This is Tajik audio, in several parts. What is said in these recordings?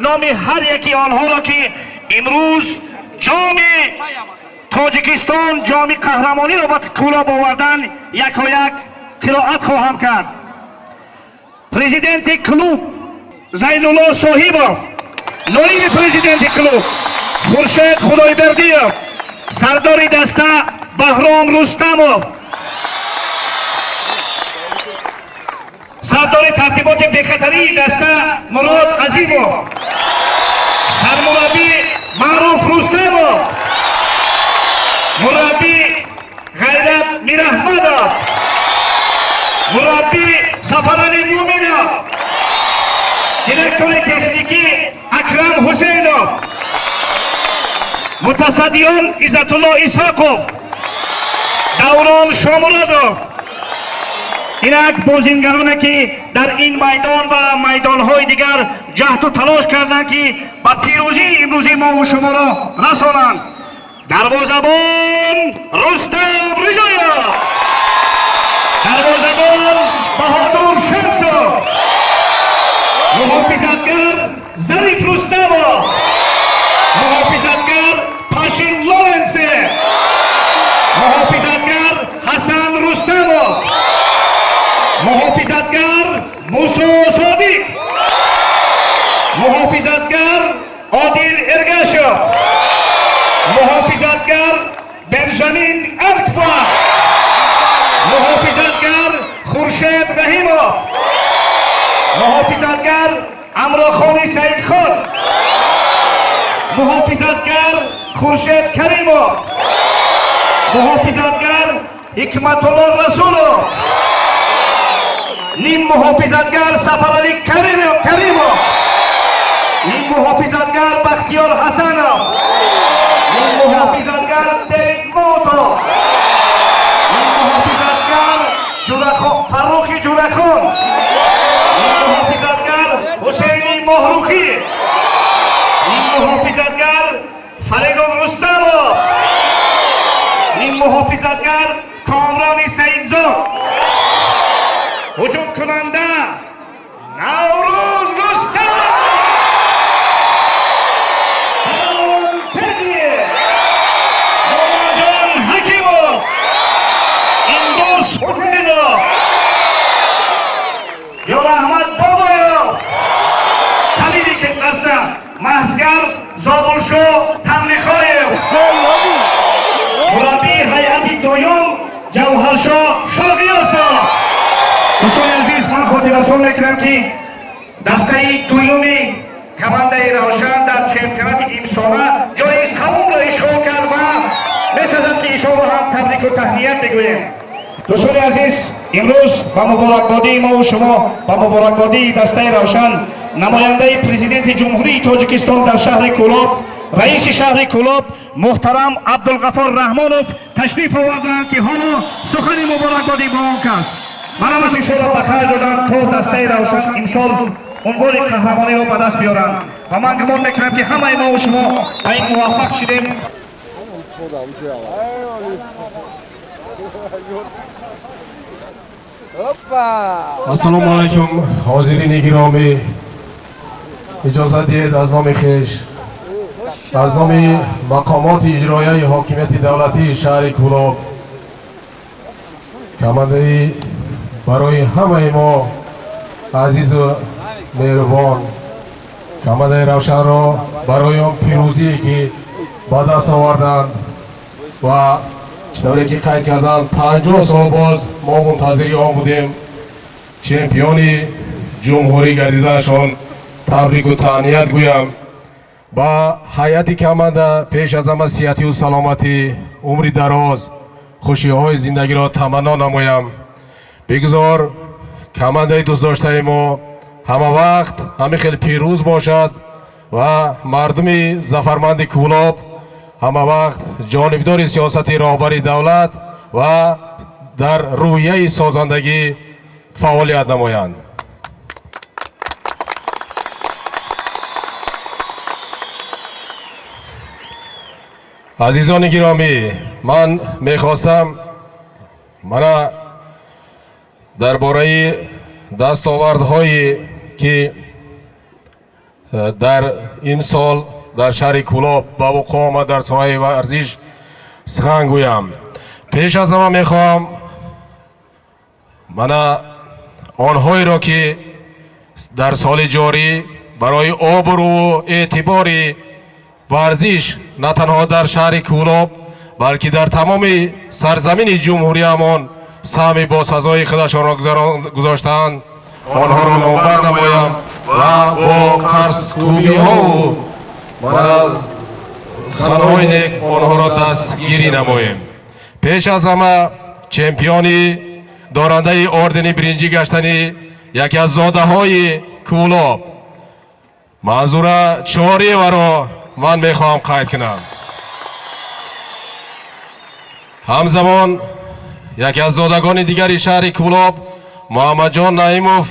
Номи ҳар яки онҳоро, ки имрӯз ҷоми Тоҷикистон, ҷоми қаҳрамониро ба Кӯлоб овардан, якояк қироат хоҳам кард. Президенти клуб Зайнулло Соҳибов, ноиби президенти клуб Хуршед Худойбердиев, сардори даста Баҳром Рустамов, сардори тартиботи бехатарии даста Мурод Азимов, сармураббӣ Маъруф Рустамов, мураббӣ Ғайрат Мираҳмадов, мураббӣ Сафарали Муъминов, директори техникӣ Акрам Ҳусейнов, мутасаддиён Иззатулло Исҳоқов, Даврон Шомуродов. Инак бозингароне, ки дар ин майдон ва майдонҳои дигар ҷаҳду талош карданд, ки ба пирӯзии имрӯзи мову шуморо расонанд. Дарвозабон Рустам Ризоев, дарвозабон Баҳодур Шамсов, муҳофизатгар Зариф Рустамов, муҳофизатгар Пашил Лоренсе, муҳофизатгар Ҳасан Рустамов, муҳофизатгар Мусо Содиқ, муҳофизатгар Одил Эргашов, муҳофизатгар Бенҷамин Акба, муҳофизатгар Хуршед Раҳимов, муҳофизатгар Амрохони Саидхон, муҳофизатгар Хуршед Каримов, муҳофизатгар Ҳикматулло Расулов, ним муҳофизатгар Сафаралӣ Каримов, ним муҳофизатгар Бахтиёр Ҳасанов, ним муҳофизатгар Дэвид Мото, ним муҳофизатгар Фаррухи Ҷурахон, ним муҳофизатгар Ҳусейни Моҳрухӣ, ним муҳофизатгар Фаридун Рустамов, ним муҳофизатгар Комрони Саидзод, ҳуҷумкунанда Наврӯз Рустамов, Момонҷон Ҳакимов, Индус Ҳусейнов, Ёраҳмад Бобоев, табиби даста Маҳзгар Зобулшо Тамлихоев, мураббии ҳайати дуюм Ҷавҳаршо Шоғиёсов. Дӯстони азиз, ман хотиррасон мекунам, ки дастаи дуюми командаи Равшан дар чемпионати имсола ҷои савумро ишғол кард ва месазад, ки ишонро ҳам табрику таҳният мегӯем. Дӯстони азиз, имрӯз ба муборакбодии мову шумо, ба муборакбодии дастаи Равшан, намояндаи Президенти Ҷумҳурии Тоҷикистон дар шаҳри Кӯлоб, раиси шаҳри Кӯлоб муҳтарам Абдулғафор Раҳмонов ташриф оварданд, ки ҳоло сухани муборакбодӣ бо он кас марамаши шуро ба харҷ доданд, то дастаи Равшан имсол унвони қаҳрамониро ба даст биёранд. Ва ман гумон мекунам, ки ҳамаи мову шумо ба ин муваффақ шудем. Ассалому алайкум, ҳозирини гиромӣ. Иҷозат диҳед, аз номи хеш, аз номи мақомоти иҷроияи ҳокимияти давлатии шаҳри Кӯлоб, командаи барои ҳамаи мо азизу меҳрубон, командаи Равшанро барои он пирӯзие, ки ба даст оварданд ва чӣ тавре ки қайд карданд, 50 сол боз мо мунтазири он будем, чемпиони ҷумҳурӣ гардиданашон табрику таҳният гӯям. Ба ҳайати команда пеш аз ҳама сиҳатию саломатӣ, умри дароз, хушиҳои зиндагиро таманно намоям. Бигзор командаи дӯстдоштаи мо ҳама вақт ҳамин хел пирӯз бошад ва мардуми зафарманди Кӯлоб ҳама вақт ҷонибдори сиёсати роҳбари давлат ва дар рӯҳияи созандагӣ фаъолият намоянд. Азизони гиромӣ, ман мехостам мана дар бораи дастовардҳое, ки Дар ин сол дар шаҳри Кӯлоб ба вуқӯъ омад дар соҳаи варзиш сухан гӯям. Пеш аз ҳама мехоҳам мана онҳоеро, ки дар соли ҷорӣ барои обрӯву эътибори варзиш на танҳо дар шаҳри Кӯлоб, балки дар тамоми сарзамини ҷумҳуриямон саҳми босазои худашонро гузоштаанд, онҳоро номбар намоям ва бо қарзкӯбиҳову суханҳои нек онҳоро дастгирӣ намоем. Пеш аз ҳама чемпиони дорандаи ордени биринҷӣ гаштани яке аз зодаҳои Кӯлоб Манзура Чориеваро ман мехоҳам қайд кунам. Ҳамзамон яке аз зодагони дигари шаҳри Кӯлоб Муҳаммадҷон Наимов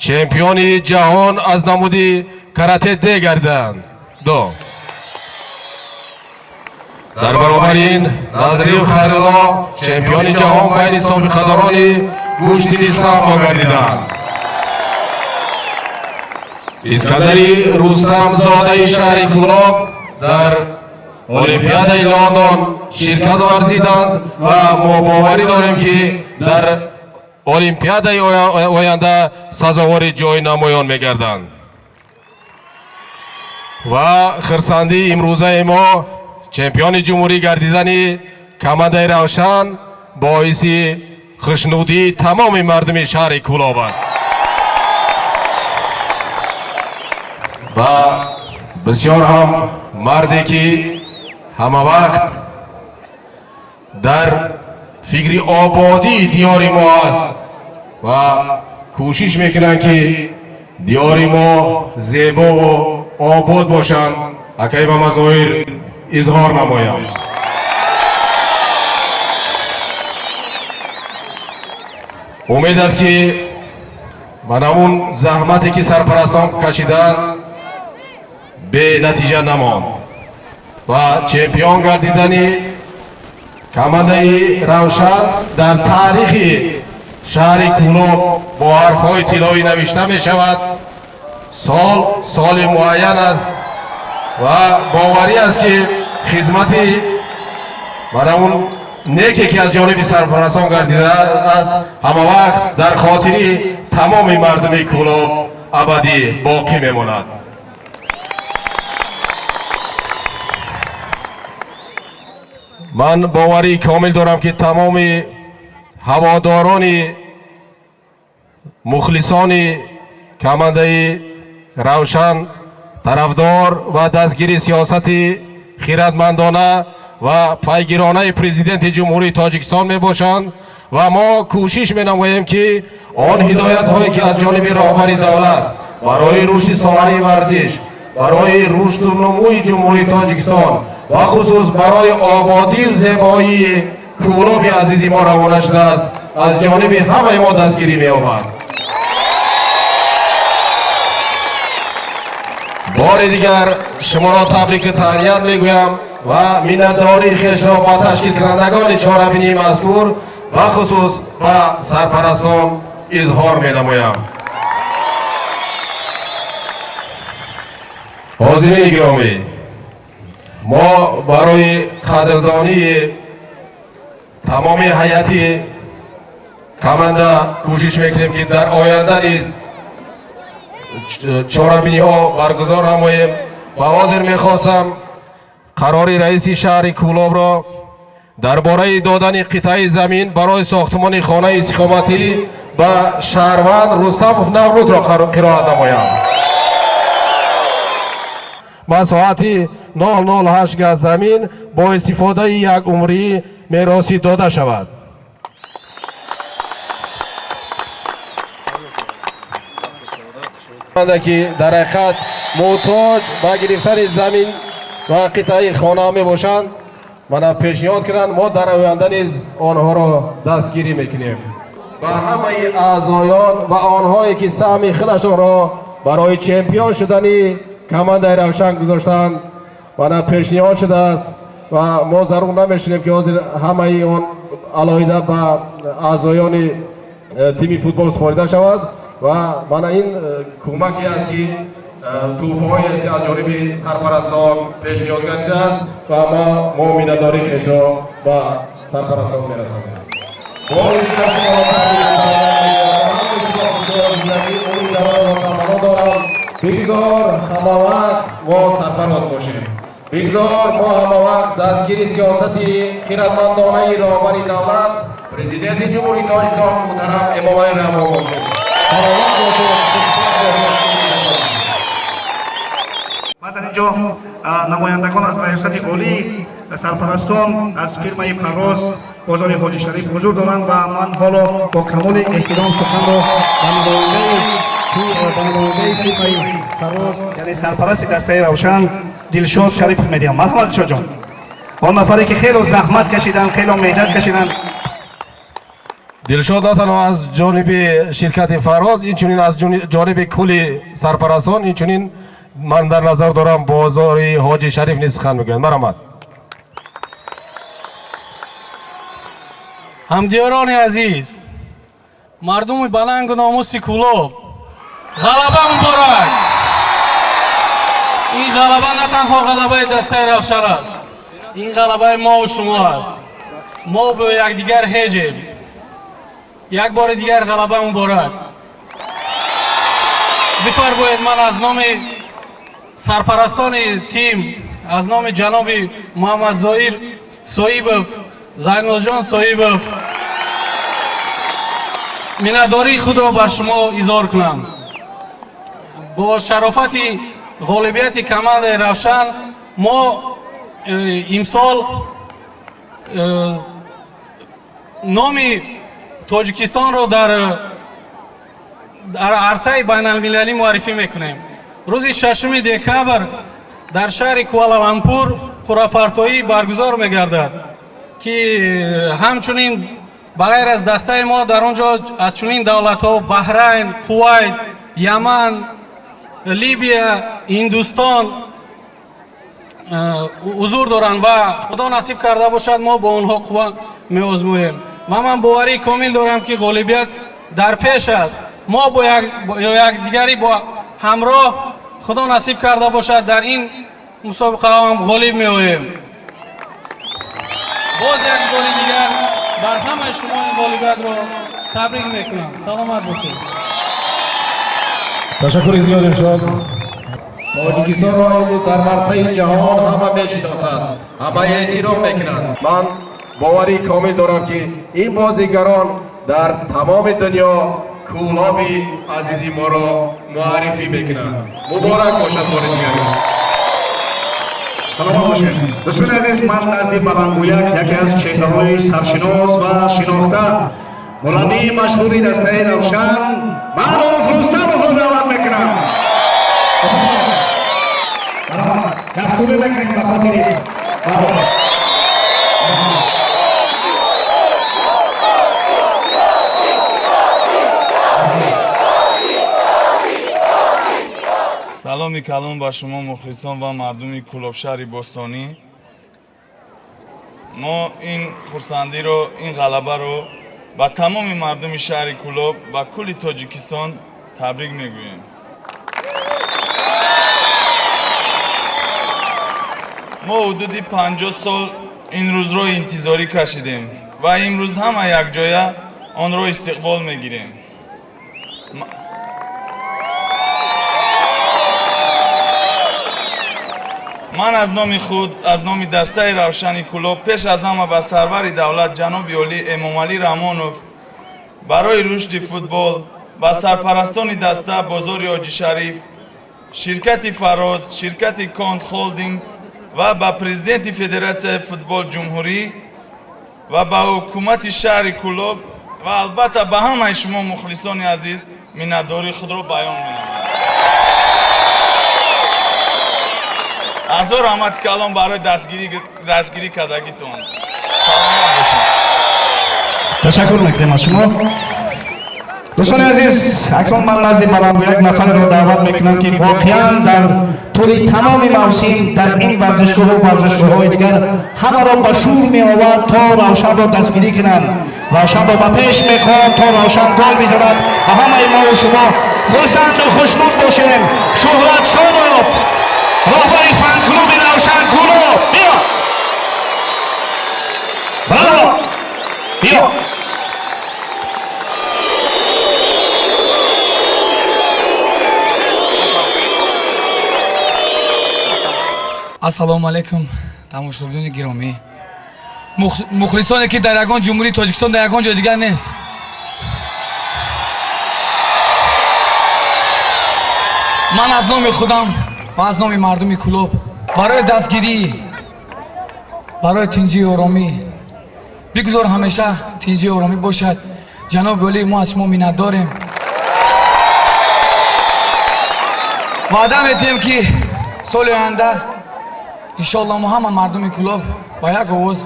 чемпиони ҷаҳон аз намуди карате д гардиданд. Ду. Дар баробари ин Назриев Хайрулло чемпиони ҷаҳон байни собиқадорони гӯштини самбо гардиданд. Искандари Рустамзодаи шаҳри Кӯлоб дар Олимпиадаи Лондон ширкат варзиданд ва мо боварӣ дорем, ки дар Олимпиадаи оянда сазовори ҷои намоён мегарданд. Ва хирсандии имрӯзаи мо чемпиони ҷумҳурӣ гардидани командаи Равшан боиси хушнудии тамоми мардуми шаҳри Кӯлоб аст. Ва бисёр ҳам марде, ки ҳама вақт дар фикри ободии диёри мо аст ва кӯшиш мекунанд, ки диёри мо зебову обод бошанд, акай ба мазоҳир изҳор намоям. Умед аст, ки ман ҳамун заҳмате, ки сарпарастон кашиданд, бенатиҷа намонд ва чемпион гардидани командаи Равшан дар таърихи шаҳри Кӯлоб бо ҳарфҳои тиллоӣ навишта мешавад. Сол соли муайян аст ва боварӣ аст, ки хизмати ман ҳамун неке, ки аз ҷониби сарпарастон гардидааст, ҳама вақт дар хотири тамоми мардуми Кӯлоб абадӣ боқӣ мемонад. Ман боварии комил дорам, ки тамоми ҳаводорони мухлисони командаи Равшан тарафдор ва дастгири сиёсати хиратмандона ва пайгиронаи Президенти Ҷумҳурии Тоҷикистон мебошанд ва мо кӯшиш менамоем, ки он ҳидоятҳое, ки аз ҷониби роҳбари давлат барои рушди соҳаи варзиш, барои рушду нумӯи Ҷумҳурии Тоҷикистон, бахусус барои ободию зебоии Кӯлоби азизи мо равона шудааст, аз ҷониби ҳамаи мо дастгирӣ меёбад. Бори дигар шуморо табрику таҳният мегӯям ва миннатдории хешро ба ташкилкунандагони чорабинии мазкур, бахусус ба сарпарастон изҳор менамоям. Ҳозирини гиромӣ, мо барои қадрдонии тамоми ҳайати команда кӯшиш мекунем, ки дар оянда низ чорабиниҳо баргузор намоем. Ва ҳозир мехостам қарори раиси шаҳри Кӯлобро дар бораи додани қитъаи замин барои сохтмони хонаи истиқоматӣ ба шаҳрванд Рустамов Наврӯзро қироат намоям. Масоҳати 008 газ замин бо истифодаи як умрӣ меросӣ дода шавад. Ки дар ҳақиқат муҳтоҷ ба гирифтани замин ва қитъаи хона мебошанд, мана пешниҳод кунанд, мо дар оянда низ онҳоро дастгирӣ мекунем. Ба ҳамаи аъзоён ва онҳое, ки саҳми худашонро барои чемпион шудани командаи Равшан гузоштанд, мана пешниҳод шудааст ва мо зарур намешунем, ки ҳозир ҳамаи он алоҳида ба аъзоёни тими футбол супорида шавад. Ва мана ин кӯмаке аст, ки Тӯҳфаҳоест, ки аз ҷониби сарпарастон пешниҳод гардидааст ва мо миннатдории хешро ба сарпарастон мерасонем. Бори дигар шуморо таманно дорам, бигзор ҳамавақт мо сарфароз бошем, бигзор мо ҳамавақт дастгири сиёсати хирадмандонаи роҳбари давлат, Президенти Ҷумҳурии Тоҷикистон муҳтарам Эмомалӣ Раҳмон бошем. Саломат бошед, хушбахт бошед. Ва дар ин ҷо намояндагон аз Раёсати Олии сарпарастон, аз фирмаи Фарроз, бозори Ҳоҷи Шариф ҳузур доранд ва ман ҳоло бо камоли эҳтиром суханро ба намояндаи фирмаи Фарроз, яъне сарпарасти дастаи Равшан, Дилшод Шарипов медиҳам. Марҳамат, Дилшодҷон, он нафаре ки хело заҳмат кашиданд, хело меҳнат кашиданд. Дилшод на танҳо аз ҷониби ширкати Фарроз, инчунин аз ҷониби кулли сарпарастон, инчунин ман дар назар дорам бозори Ҳоҷи Шариф низ сухан мегӯянд. Марҳамат. Ҳамдиёрони азиз, мардуми балангу номуси Кӯлоб, ғалаба муборак! Ин ғалаба на танҳо ғалабаи дастаи Равшан аст, ин ғалабаи мову шумо аст. Мо бо якдигар ҳеҷем. Як бори дигар ғалаба муборак! Бифармоед, ман аз номи сарпарастони тим, аз номи ҷаноби Муҳаммадзоир Соибов, Зайнулҷон Соибов миннатдории худро бар шумо изҳор кунам. Бо шарофати ғолибияти командаи Равшан мо имсол номи Тоҷикистонро дар арсаи байналмилалӣ муаррифӣ мекунем. Рӯзи 6 декабр дар шаҳри Куала-Лампур қуръапартоӣ баргузор мегардад, ки ҳамчунин ба ғайр аз дастаи мо дар он ҷо аз чунин давлатҳо: Баҳрайн, Кувайт, Яман, Либия, Ҳиндустон ҳузур доранд ва Худо насиб карда бошад, мо бо онҳо қувва меозмоем ва ман боварии комил дорам, ки ғолибият дар пеш аст. Мо бо якдигарӣ бо ҳамроҳ, Худо насиб карда бошад, дар ин мусобиқаҳо ҳам ғолиб меоем. Боз як бори дигар бар ҳамаи шумо ин ғолибиятро табрик мекунам. Саломат бошед. Ташаккури зиёд, Дилшод. Тоҷикистонро имрӯз дар арсаи ҷаҳон ҳама мешиносанд, ҳама эътироф мекунанд. Ман боварии комил дорам, ки ин бозигарон дар тамоми дунё Кӯлоби азизи моро муаррифӣ мекунанд. Муборак бошад бори дигар. Саломат бошед. Дӯстони азиз, ман назди баландгӯяк яке аз чеҳраҳои саршинос ва шинохта, мураббии машҳури дастаи Равшан Маъруф Рустамовро даъват мекунам. Кафкӯбӣ мекунем ба хотири Маъруф. Саломи калом ба шумо, мухлисон ва мардуми Кӯлобшаҳри бостонӣ. Мо ин хурсандиро, ин ғалабаро ба тамоми мардуми шаҳри Кӯлоб, ба кулли Тоҷикистон табрик мегӯем. Мо ҳудуди 50 сол ин рӯзро интизорӣ кашидем ва имрӯз ҳама якҷоя онро истиқбол мегирем. Ман аз номи худ, аз номи дастаи Равшани Кӯлоб пеш аз ҳама ба сарвари давлат ҷаноби олӣ Эмомалӣ Раҳмонов барои рушди футбол, ба сарпарастони даста, бозори Ҳоҷишариф, ширкати Фарроз, ширкати Конт Холдинг ва ба президенти Федератсияи футбол ҷумҳурӣ ва ба ҳукумати шаҳри Кӯлоб ва албатта ба ҳамаи шумо, мухлисони азиз, миннатдории худро баён менамоям. Ҳазор раҳмати калон барои дастгирӣ кардагитон. Саломат бошед. Ташаккур мекунем аз шумо. Дӯстони азиз, акнун ман назди баландгӯяк нафареро даъват мекунам, ки воқеан дар тӯли тамоми мавсим дар ин варзишгоҳу варзишгоҳҳои дигар ҳамаро ба шӯр меовард, то Равшанро дастгирӣ кунанд. Равшанро ба пеш мехоҳанд, то Равшан гол бизанад ва ҳамаи мову шумо Хурсанду хушнуд бошем. Шӯҳрат Шодов, роҳбари фан-клуби Равшан Кӯлоб, биё, браво, биё. Ассалому алайкум, тамошобинони гиромӣ, мухлисоне, ки дар ягон ҷумҳурии Тоҷикистон, дар ягон ҷои дигар нест. Ман аз номи худам ва аз номи мардуми Кӯлоб барои дастгирӣ, барои тинҷию оромӣ, бигузор ҳамеша тинҷию оромӣ бошад. Ҷаноби олӣ, мо аз шумо миннатдорем, ваъда метиҳем, ки соли оянда, иншоалло, мо ҳама мардуми Кӯлоб ба як овоз: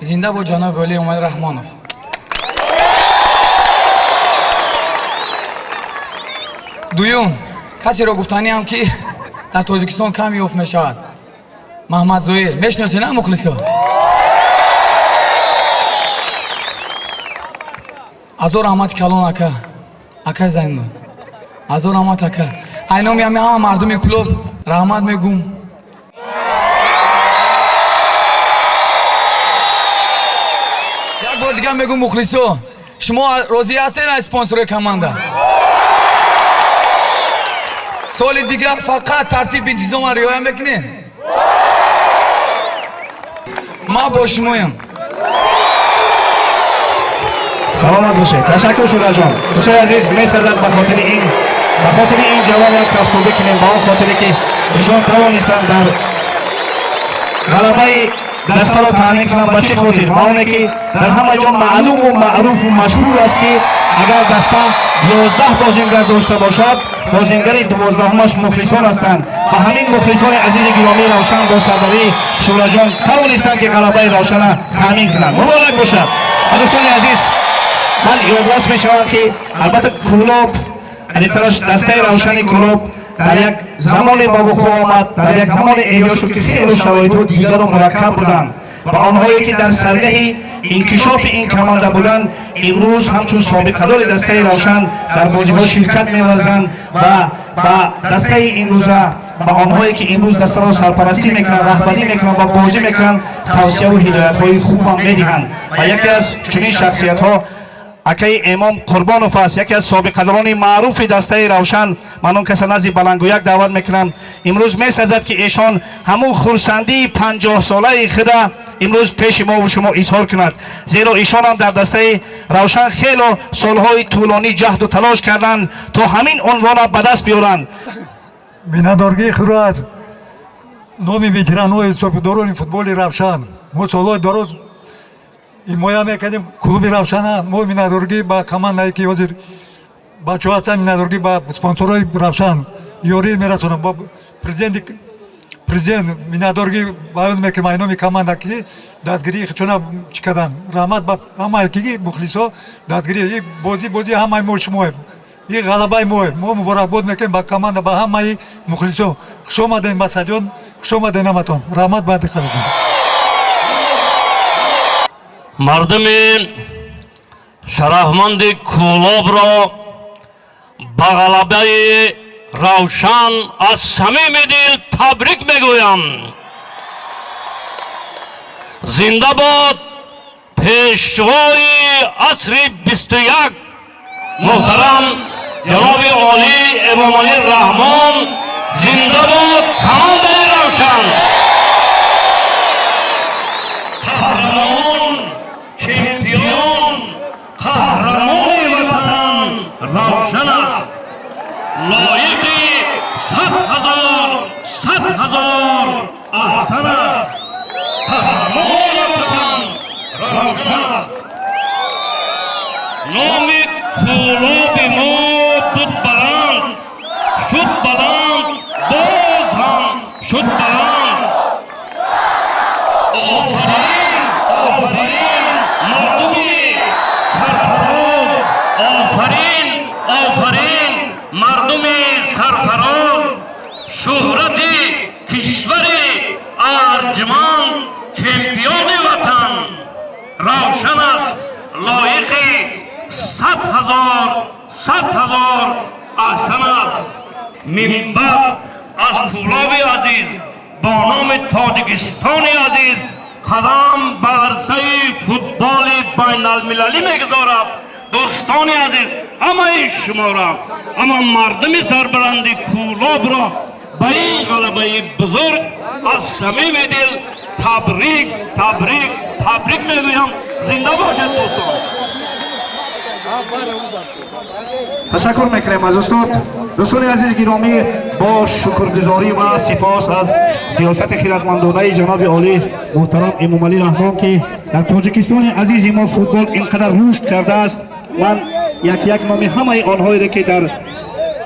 зинда бод ҷаноби олӣ Эмомалӣ Раҳмонов! Дуюм, касеро гуфтаниам, ки дар Тоҷикистон кам ёфт мешавад, Маҳмад Зоир. Мешиносед, на, мухлисо? Ҳазор раҳмати калон, ака, акай Зайнул, ҳазор раҳмат, ака. Ай номи ҳами ҳама мардуми Кӯлоб раҳмат мегӯм. Як бор дигар мегӯм, мухлисо, шумо розӣ ҳастед аз спонсорои команда? Соли дигар фақат тартиб интизомро риоя мекунед, ман бо шумоям. Саломат бошед, ташаккур, Шӯҳратҷон. Дӯстони азиз, месазад ба хотири ин ҷавон як кафкӯбӣ кунем, ба он хотире ки эшон тавонистанд дар ғалабаи дастаро таъмин кунанд. Ба чӣ хотир? Ба оне ки дар ҳама ҷо маълуму маъруфу машҳур аст, ки агар даста 11 бозингар дошта бошад, бозингари 12-умаш мухлисон ҳастанд. Ва ҳамин мухлисони азизи гиромии Равшан бо сардарии Шӯҳратҷон тавонистанд, ки ғалабаи Равшана таъмин кунанд. Муборак бошад. Ва дӯстони азиз, ман ёдрас мешавам, ки албатта Кӯлоб, аниқтараш дастаи Равшани Кӯлоб, дар як замоне ба вуқӯъ омад, дар як замоне эҳё шуд, ки хело шароитҳо дигару мураккаб буданд. Ва онҳое ки дар саргаҳи инкишофи ин команда буданд, имрӯз ҳамчун собиқадори дастаи Равшан дар бозиҳо ширкат меварзанд ва ба дастаи имрӯза, ба онҳое ки имрӯз дастаро сарпарастӣ мекунанд, раҳбарӣ мекунанд ва бозӣ мекунанд, тавсияву ҳидоятҳои хубам медиҳанд. Ва яке аз чунин шахсиятҳо акаи Эмом Қурбонов аст, яке аз собиқадорони маъруфи дастаи Равшан. Ман он каса назди баландгӯяк даъват мекунам. Имрӯз месазад, ки эшон ҳамун хурсандии 50-солаи худа имрӯз пеши мову шумо изҳор кунад, зеро эшонам дар дастаи Равшан хело солҳои тӯлонӣ ҷаҳду талош карданд, то ҳамин унвонро ба даст биёранд. Миннатдоргии худро аз номи ветеранҳои собиқдорони футболи Равшан, мо солҳои дароз ҳимоя мекардем клуби Равшана, мо миннатдоргӣ ба командае, ки ҳозир бачаҳо ҳастанд, миннатдоргӣ ба спонсорҳои Равшан, ёрӣ мерасонам, ба президент миннатдоргӣ баён мекунем ай номи команда, ки дастгирии худшона чӣ кардан. Раҳмат ба ҳамае, ки мухлисо дастгирӣ. И бозӣ бозии ҳамаи мо шумоем, и ғалабаи мо. Мо муборакбод мекунем ба команда, ба ҳамаи мухлисо. Хуш омадем ба стадион, хуш омадем ҳаматон, раҳмат ба диққататон. Мардуми шарафманди Кӯлобро ба ғалабаи Равшан аз самими дил табрик мегӯям. Зинда бод пешвои асри 21, муҳтарам ҷаноби олӣ Эмомалӣ Раҳмон! Зинда бод командаи Равшан! Қаҳрамон, чемпион, қаҳрамони ватан Равшан аст, лоиқи 100 000, 100 000 аҳсан аст. Қаҳрамони ватан Равшан аст. Номи Кӯлоби мо буд баланд, шуд баланд, боз ҳам шуд баланд. Офарин, офарин, мардуми сарфароз! Офарин, офарин, мардуми сарфароз! Шӯҳрати кишвари арҷманд, чемпиони ватан Равшан аст, лоиқи 100 000, 100 000. Аҳсан аст. Минбаъд аз Кӯлоби азиз бо номи Тоҷикистони азиз қадам ба арсаи футболи байналмилалӣ мегузорад. Дӯстони азиз, ҳамаи шуморо, ҳама мардуми сарбаланди Кӯлобро ба ин ғалабаи бузург аз самими дил табрик, табрик, табрик мегӯям. Зинда бошед, дӯстон! Ташаккур мекунем аз устод. Дӯстони азиз гиромӣ, бо шукргузорӣ ва сипос аз сиёсати хиратмандонаи ҷаноби олӣ муҳтарам Эмомалӣ Раҳмон, ки дар Тоҷикистони азизи мо футбол ин қадар рушд кардааст, ман як як номи ҳамаи онҳоеро, ки дар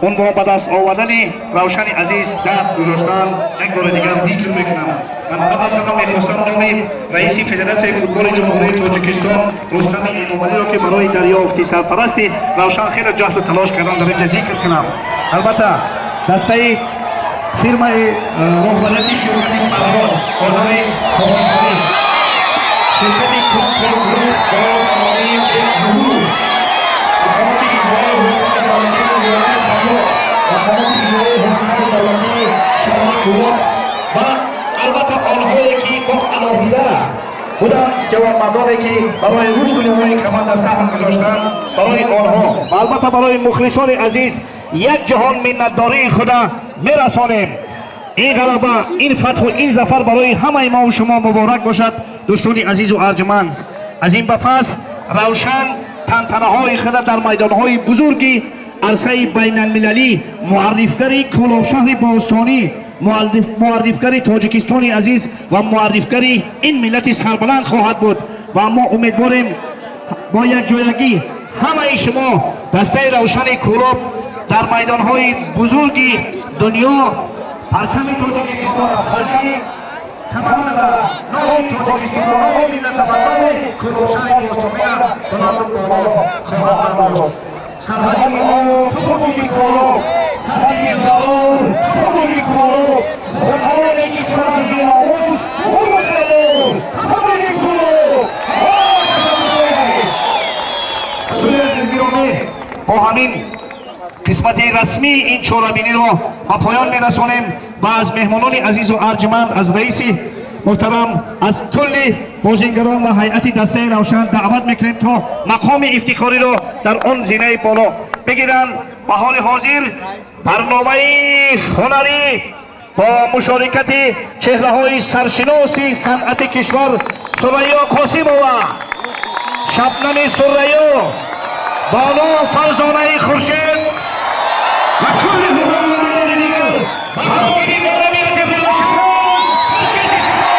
он бо ба даст овардани Равшани азиз даст гузоштан, як бори дигар зикр мекунам. Ман қабл аз ҳама мехостам номи раиси Федератсияи футболи Ҷумҳурии Тоҷикистон Рустами Эмомалиро, ки барои дарёфти сарпарасти Равшан хеле ҷаҳду талош кардан, дар инҷа зикр кунам. Албатта, дастаи фирмаи роҳбарияти ширкати Парвоз, бозори Ҳоҷишариф, ширкати Куккургруп бо сармояи Зуҳур, мақомоти иҷроии ҳукумати давлатии вилояти Хатлон, мақомоти иҷроии ҳукумати давлатии шаҳри Кӯлоб ва албатта онҳое, ки бо алоҳида буданд, ҷавонмардоне, ки барои рушду нумӯи команда саҳм гузоштанд, барои онҳо ва албатта барои мухлисони азиз як ҷаҳон миннатдории худа мерасонем. Ин ғалаба, ин фатҳу ин зафар барои ҳамаи мову шумо муборак бошад, дӯстони азизу арҷманд. Аз ин ба пас Равшан тантанаҳои худа дар майдонҳои бузурги арсаи байналмилалӣ муаррифгари Кӯлобшаҳри бостонӣ, муаррифгари Тоҷикистони азиз ва муаррифгари ин миллати сарбаланд хоҳад буд. Ва мо умедворем, бо якҷоягӣ ҳамаи шумо дастаи Равшани Кӯлоб дар майдонҳои бузурги дунё парчами Тоҷикистонро, парчами командара, номи Тоҷикистонро, номи миллата ва номи Кӯлобшаҳри бостонира баланду боло хоҳад бардошт. Сарҳади мо ту буди, Кӯлоб, сарди ҷалол ту буди, Кӯлоб, худоне ки шурази номус ту буди, Кӯлоб. Дӯстони азиз гиромӣ, бо ҳамин қисмати расмии ин чорабиниро ба поён мерасонем ва аз меҳмонони азизу арҷманд, аз раиси муҳтарам, аз кулли бозингарон ва ҳайати дастаи Равшан даъват мекунем, то мақоми ифтихориро дар он зинаи боло бигиранд. Ба ҳоли ҳозир барномаи ҳунарӣ бо мушорикати чеҳраҳои саршиноси санъати кишвар Сурайё Қосимова, Шабнами Сурайё, бону Фарзонаи Хуршед ва кулли ҳунармандони дигар ба хотири ғолибияти Равшан пешкаши шумо.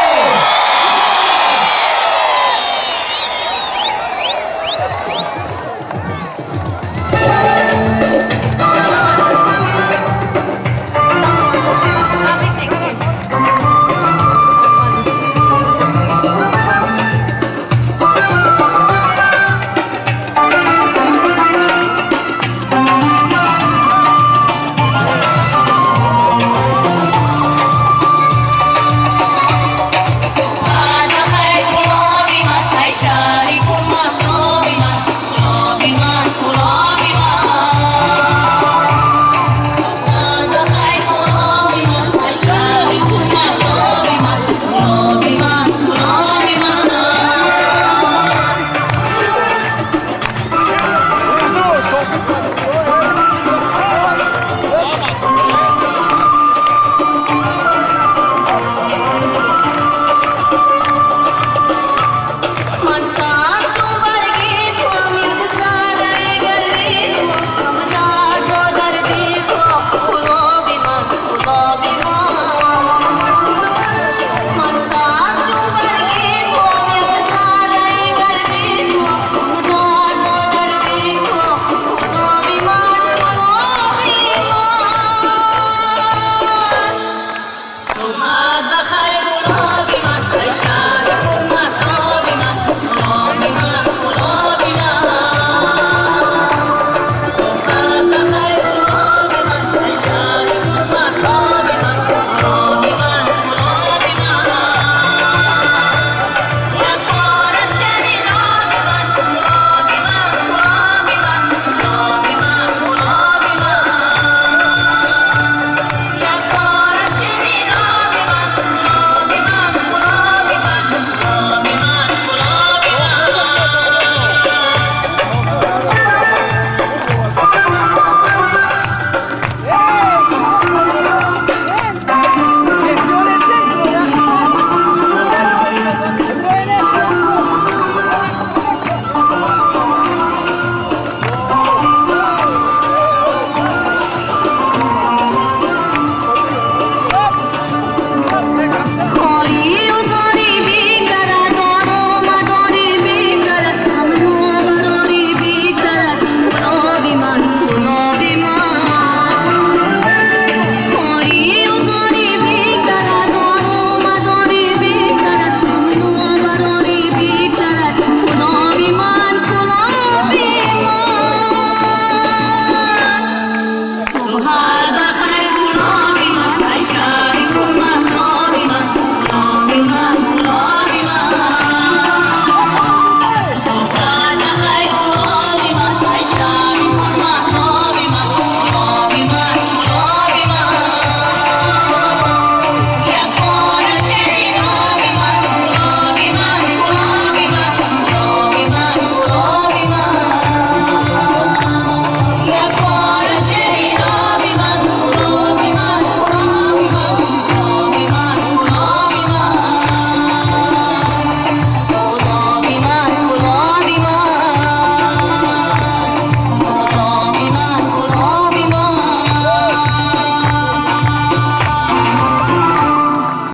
Summa